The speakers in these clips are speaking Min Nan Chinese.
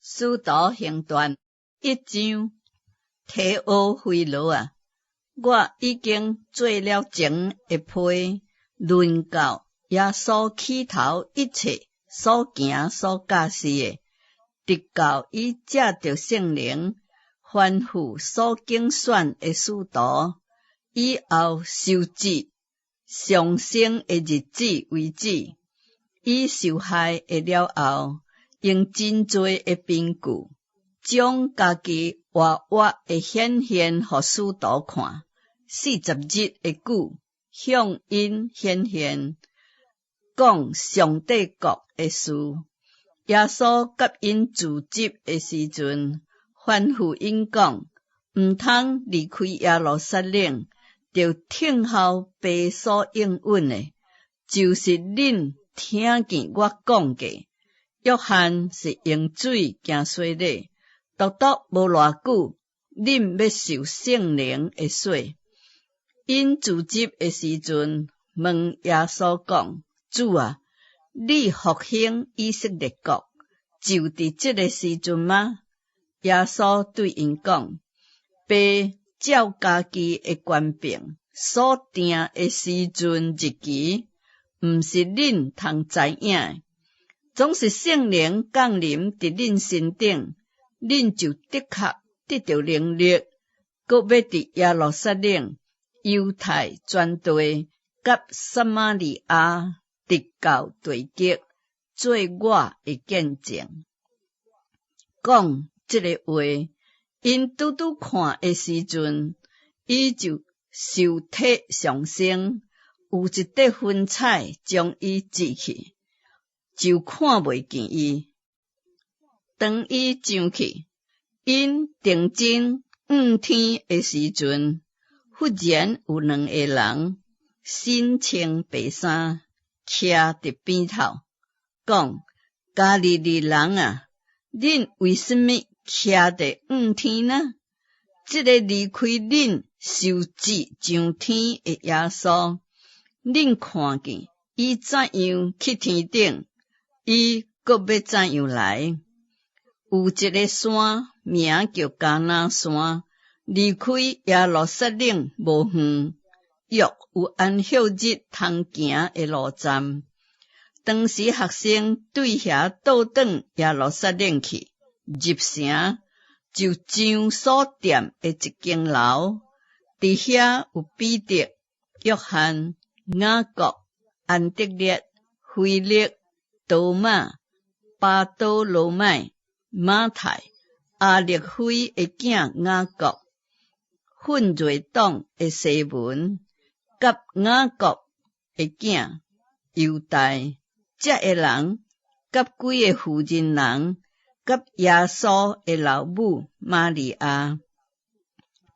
使徒行傳一章，提阿非羅啊，我已經做了前一批，論到耶穌起頭一切所行所教示的，直到伊藉著聖靈吩咐所揀選的使徒，以後受質上升的日子為止。伊受害的了後，用真濟的憑據，將家己活活的顯現予使徒看，40日的久，向𪜶顯現，講上帝國的事。耶穌佮𪜶住集的時陣，吩咐𪜶講，毋通離開耶路撒冷，著等候父所應允的，就是恁聽見我講過。約翰是用水行洗禮，獨獨無偌久，恁欲受聖靈的洗。𪜶聚集的時陣，問耶穌講：主啊，你復興以色列國，就佇這个時陣嗎？耶穌對𪜶講：父照家己的權柄所定的時陣日期，毋是恁通知影的。總是聖靈降臨佇恁身頂，恁就的確得著能力，閣欲佇耶路撒冷、猶太全地佮撒瑪利亞，直到地極，做我的見證。講這个話，𪜶拄拄看的時陣，伊就受提上升，有一塊雲彩將伊遮去，就看袂見伊。當伊上去，𪜶定睛向天的時陣，忽然有兩个人身穿白衫，徛佇邊頭，講：加利利人啊，恁為啥物徛佇向天呢？這个離開恁受質上天的耶穌，恁看見伊怎樣去天頂，伊閣欲怎樣來？有一个山名叫迦拿山，離開耶路撒冷無遠，約有安息日通行的路站。當時學生對遐倒轉耶路撒冷去，入城就上所踮的一間樓，佇遐有彼得、約翰、雅各、安德烈、腓力、多馬、巴多羅買、馬太、亞勒腓的囝雅各、奮銳黨的西門，佮雅各的囝猶大，這个人佮幾个婦人人，佮耶穌的老母瑪利亞，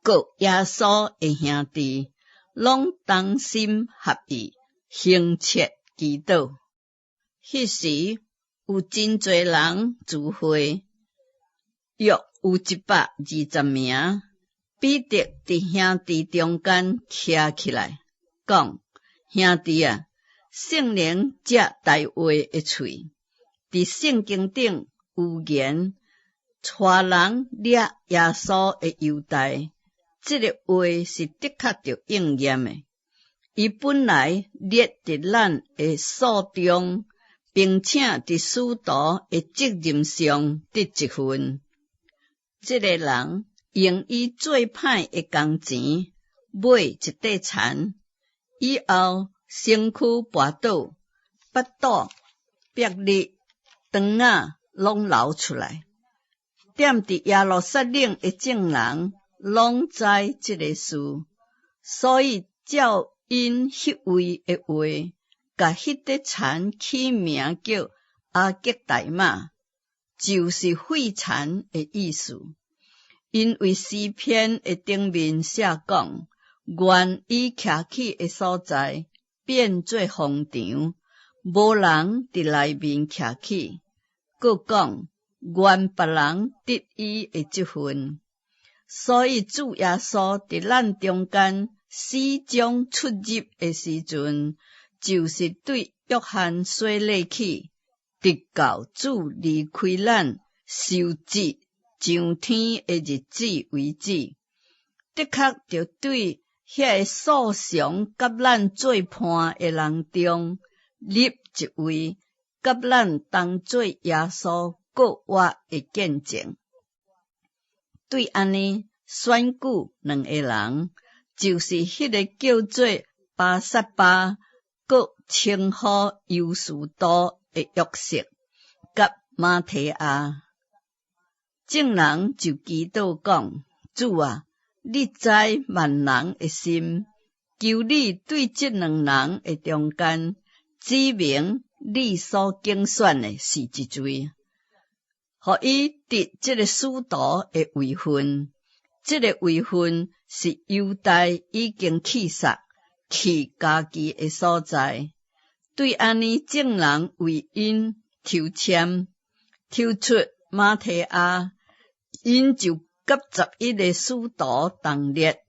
閣耶穌的兄弟，攏同心合意，懇切祈禱。彼時有真濟人聚會，約有120名。彼得佇兄弟中間徛起來，講：兄弟啊，聖靈藉大衛的喙，佇聖經頂預言，帶人掠耶穌的猶大，這个話是的確著應驗的。伊本來列佇咱的數中，並且佇使徒的責任上得一份。這个人用伊做歹的工錢買一塊田，以後身軀跋倒，腹肚、煏膩、腸仔攏流出來。踮佇耶路撒冷的眾人攏知這个事，所以照𪜶彼位的話，共彼塊田起名叫亞革大瑪，就是血田的意思。因為詩篇的頂面寫講，願伊徛起的所在變做荒場，無人佇內面徛起。閣講，願別人得伊的這份。所以主耶穌佇咱中間死中出入的時陣，就是對約翰洗禮起，直到主離開咱。受節上天的日子為止，的確著對遐个素常佮咱做伴的人中，立一位佮咱同做耶穌復活的見證。對按呢選舉兩個人，就是彼个叫做巴撒巴，閣稱呼猶士都的約瑟，佮馬提亞。眾人就祈禱講：主啊，你知萬人的心，求你對這兩人的中間，指明你所揀選的是一位，予伊得這个使徒的位份。這个位份是猶大已經棄殺去家己的所在。對按呢，眾人為𪜶抽籤，抽出馬提亞，𪜶就佮11個使徒同列。